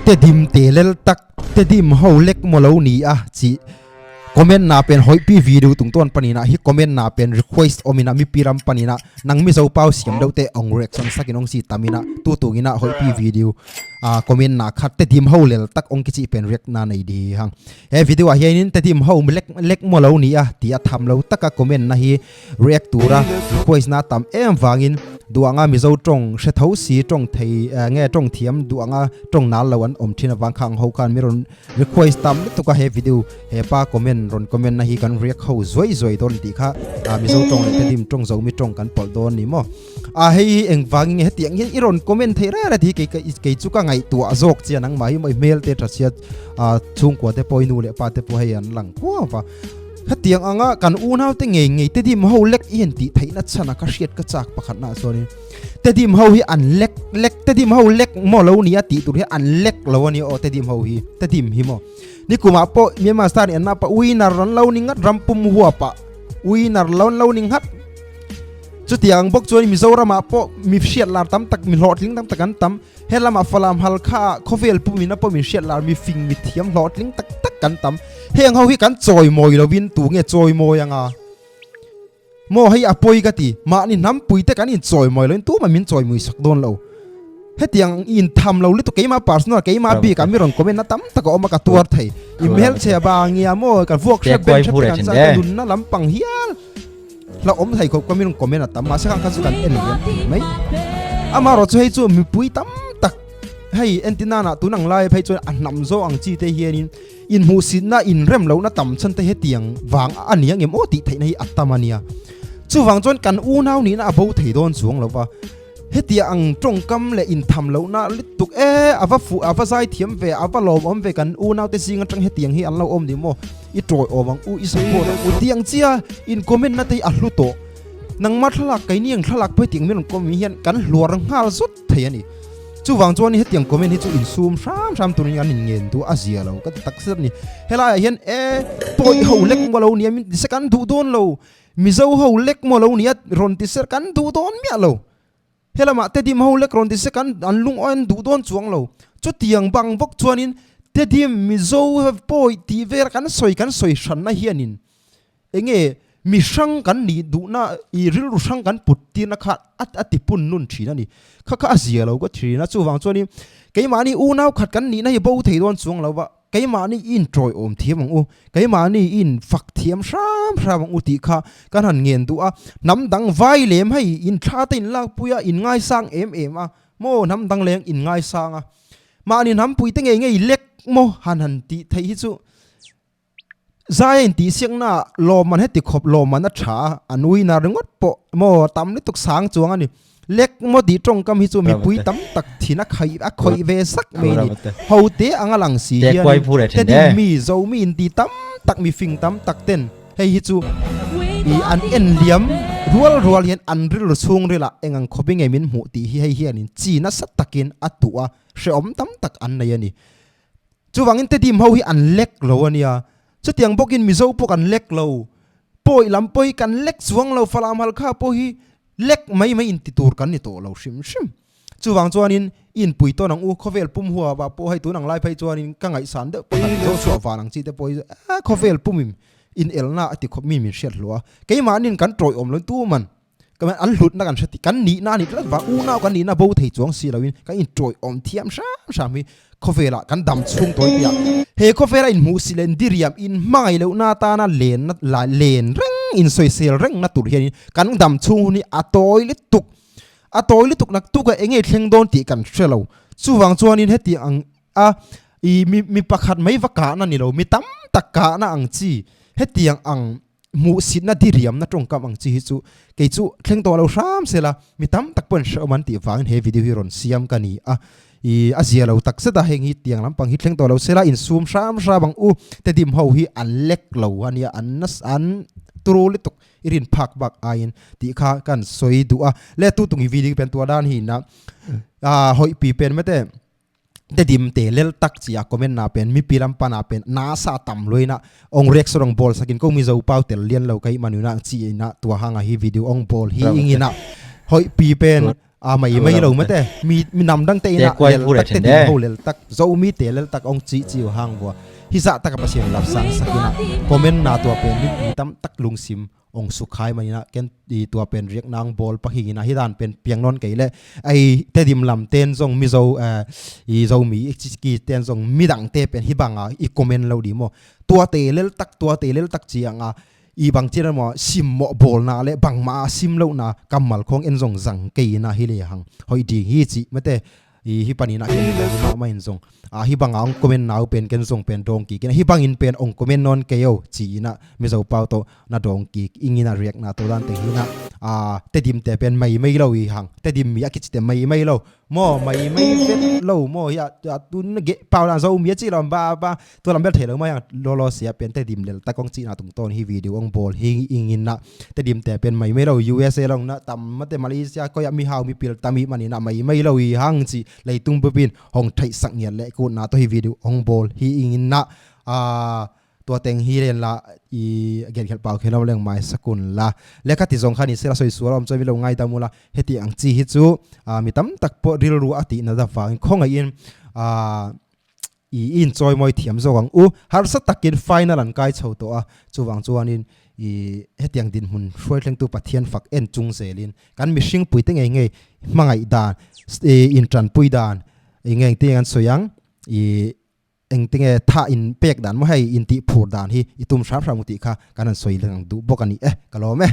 Tedim te lel tak Tedim ho lek maw lo ni a chi comment na pen hawi pi video tung tawn panin ah hi comment na pen request awm in a mi pi ram panin ah nang mizo pau siam deuh te awng reaction sakin awng si tam in a tu tung in a hawi pi video ah comment na khat Tedim ho lel tak awng ki chi pen react na nei di hang he video ah hianin Tedim ho lek lek maw lo ni a ti a tham lo taka comment na hi React tura request na tam em vangin duh anga Mizo tawng hre tho si tawng thei nge tawng thiam duh anga tawng nal lo an awm thin avang khang ho khan mi rawn request tam lutuk a he video he pa comment rawn comment na hi kan react ho zuai zuai dawn tih kha Mizo tawng leh Tedim tawng Zomi tawng kan pawlh dawn ni maw a hei hi engvangin nge hetiang hian i rawn comment thei reng reng hi kei kei chu ka ngaihtuah zawk chian ang mah hi maw i hmel te tha chhiat chhungkua te pawh i nu leh pa te pawh hei an lang kuau va. Hetiang anga kan unaute ngei ngei Tedim ho lek i han tih theihna chhan a ka hriat ka chak pakhatna ah chuanin Tedim ho hi an lek lek Tedim ho lek maw lo nia tih tur hi an lek lo a nia aw Tedim ho hi Tedim hi maw nikumah pawh Myanmar star nih an napa winner an lo ni ngat rampum huapah winner lo an lo ni nghat chutiang bawk chuan Mizoramah pawh mi hriat lar tam tak mi hlawhtling tam tak an tam He lamah Falam Halkha ah khawvel pumin a pawmin hriat lar mi fing mi thiam hlawhtling tak tak kan tam. Heng ho hi kan chawimawi lovin tu nge chawimawi anga? Maw hei a pawi ka ti. Mahni hnampui te kan inchawimawi lovin tumah min chawimui sak dawn lo. Hetiang i intham lo lutuk keimah personal keimah bik ah mi rawn comment na tam tak a awm a ka tuar thei. I hmelchhe bangia maw ka vuak hrep ben hrep te kan chak ka nunna lampang hial. Hla awm thei khawp ka mi rawn comment a tam mahse khang kha chu kan en liam thei mai. Amaherawh chu hei chu mipui tam tak hei entir nana tun ang lai phei chuan a hnam zawk ang chi te hianin inhmuhsitna inrem lohna tam chhan te hetiang vang a ni ang em aw tih theihna hi a tam a nia. Chuvang chuan kan unau nihna a bo thei dawn chuang lo va. Hetiang ang tawngkam leh intham lohna lutuk e, a va fuh, a va zai thiam ve, a va lawmawm ve kan unaute zing atang hetiang hi an lo awm ni maw? I tawiawm ang u, i support ang u tiang chia in comment na te hi a hlu tawh. Nangmah thlalak keini ang thlalak pawh hetiang min rawn comment hian kan hluar nghal zawt thei a ni. Chuvang chuan hetiang comment hi chu insum hram hram turin an inngen duh a zia lo ka ti tak zet a ni. Helaiah hian e pawi ho lek maw lo nia min ti se kan duh dawn lo. Mizo ho lek maw lo nia rawn ti ser kan duh dawn miah lo. Helamah Tedim ho lek rawn ti se kan an lungawi an duh dawn chuang lo. Chutiang bang bawk chuanin Tedim Mizo pawi tih vel kan sawi kan sawi hranna hianin enge mi hrang kan nih duhna i rilru hrang kan put tirna kha a ti pun nun thin a ni. Kha kha a zia lo ka thin a chuvang chuanin keimahni unau khat kan nihna hi bo thei dawn chuang lo va. Keimahni i inṭawiawm thiam ang u, keimahni i infak thiam hram hram ang u tih kha kan han ngen duh a. Hnam dang vai lem hei inthla te inlakpui a, inngaisang em em a, maw hnam dang leng inngaisang a. Mahni hnampui te ngei ngei lek maw han han tih theih hi chu zai a intihsiakna ah lawmman heti khawp lawmman a tha a, an uina ringawt pawh maw tam lutuk sang chuang a ni. Lek maw tih tawngkam hi chu mipui tam tak thin a khaih a khawih ve sak mai a ni. Ho te anga lang si hianin Tedim mi, Zomi inti tam tak mi fing tam tak ten hei hi chu i an en liam rual rual hian an rilru chhungrilah eng ang khawpi nge min hmuh tih hi hei hianin chi nasa takin a tuh a, hrehawm tam tak an nei a ni. Chuvangin Tedim ho hi an lek lo a nia. Chutiang bawkin Mizo pawh kan lek lo. Pawi lam pawh hi kan lek chuang lo, Falam Halkha pawh hi Lek mai mai inti tur kan ni tawh lo hrim hrim. Chuvang chuanin i inpui tawn ang u, khawvel pum hua vah pawh hei tun ang lai phei chuanin ka ngaihsan deuh pakhat Joshua van ang chi te pawh hi eh khawvel pumim inelna a ti khawp mi min hriat hluah a. Keimahnin kan tawiawm lo tu man an hlutna kan hre ti kan nihna a ni tlat vang unau kan nihna bo thei chuang si loin kan intawiawm thiam hram hram hi khawvelah kan dam chhung tawi piah he khawvela inhmuhsi leh diriam inhmangaih lohna atana lenna la len reng insawisel rengna tur hianin kan dam chhung hun hi a tawi lutuk a tawi lutuk naktuk a enge thleng dawn tih kan hre lo chuvang chuanin heti ang a i mi mi pakhat mai va kahna ni lo mi tam tak kahna ang chi hetiang ang hmuhsitna diriamna tawngkam ang chi hi chu kei chu thleng tawh lo hram sela mi tam tak pawhin hrehawm an tih vangin he video hi rawn siam ka ni a i a zia lo tak zet a heng hi tiang lampang hi thleng tawh lo sela insum hram hram ang u tedim ho hi an lek lo ania an nas an turu lutuk i rin phak bak aiin tih kha kan sawi duh a le tu tung i video pen tua dan hi na a hawi pi pen mate Tedim te lel tak chi a comment na pen mi pi lam pa na pen na sa tam loi na ong react sorong ball sakin ko mi zo pau tel lian lo kai manu na chi na tua hanga hi video ong ball hi ingina hoi pi pen. A mai mai lo mate mi mi nam dang te ina lel tak te din ho lel tak zo mi te lel tak ong chi chi hang bua hi za tak pasien lap sang sakina comment na tua pen mi pi tam tak lung sim ong su khai manina ken i tua pen riak nang bol pa hingina hi dan pen piang non keile ai te dim lam ten zong mi zo i zo mi chi ki ten zong mi dang te pen hi banga i comment lo di mo tua te lel tak tua te lel tak chi anga I bang chin emaw sim mawh bawl na leh bang mah ah sim loh na kam mal khawng en zawng zang kei na hi le hang hoi ding hi chi mate i hi panin ah hian ni lo mah mah in zawng a hi bang ah ong comment nau pen ken zawng pen dawng ki ken hi bang in pen ong comment nawn kei o chi ina mizo pau to na dawng ki ing ina riak na to dan te hi na a tedim te pen mai mai lo i hang tedim mi a ki chi te mai mai lo Maw mai mai vet lo maw hi a tun ge pau dan zo mi chi lom ba ba tu lam bel thei lo mai ang lo lo sia pen te dim lel ta kong chi na tung ton hi video ong bol hi ingin na te dim te pen mai mai lo USA long na tam ma te Malaysia ko ya mi hau mi pil tami mani na mai mai lo hi hang chi leitung pupin hong thei sak ngial le ku na to hi video ong bol hi ingin na a Tua teng hi len la i gen khel pau khelo leng mai sakun la lekha ti zawng kha ni sela sawi sual awm chuan milo ngai dam ula heti ang chi hi chu mi tam tak pawh rilru a tih nat avangin khawngaihin i in chawi mawi thiam zawk ang u harsa takin final an kai chho tawh a chuvang chuanin i hetiang dinhmun hruai thlengtu Pathian fak en chung zelin kan mihring puite ngei ngei hmangaih dan i intanpui dan i ngeng te an sawi ang i Engtinge tha in pek dan maw hei in tih phur dan hi i tum hram hram u tih kha kan han sawi lang duh bawk a ni e, ka lawm e.